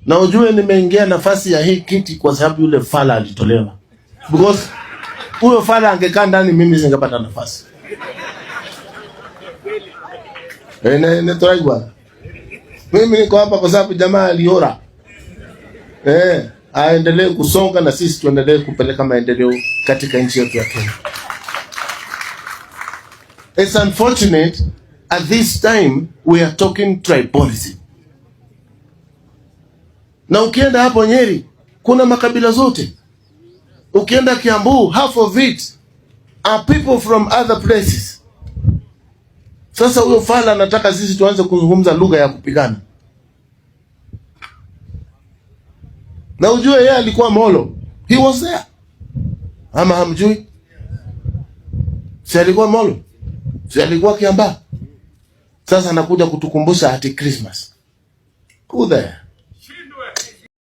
Na ujue nimeingia nafasi ya hii kiti kwa sababu yule fala alitolewa. Because huyo fala angekaa ndani, mimi singepata nafasi. Ne turaigua. Mimi niko hapa kwa sababu jamaa aliora. Aendelee kusonga na sisi tuendelee kupeleka maendeleo katika nchi yetu ya Kenya. It's unfortunate at this time we are talking tribalism. Na ukienda hapo Nyeri kuna makabila zote. Ukienda Kiambu, half of it are people from other places. Sasa huyo fala anataka sisi tuanze kuzungumza lugha ya kupigana. Na ujue yeye alikuwa Molo. He was there. Ama hamjui? Si alikuwa Molo? Si alikuwa Kiambaa? Sasa anakuja kutukumbusha ati Christmas. Who there?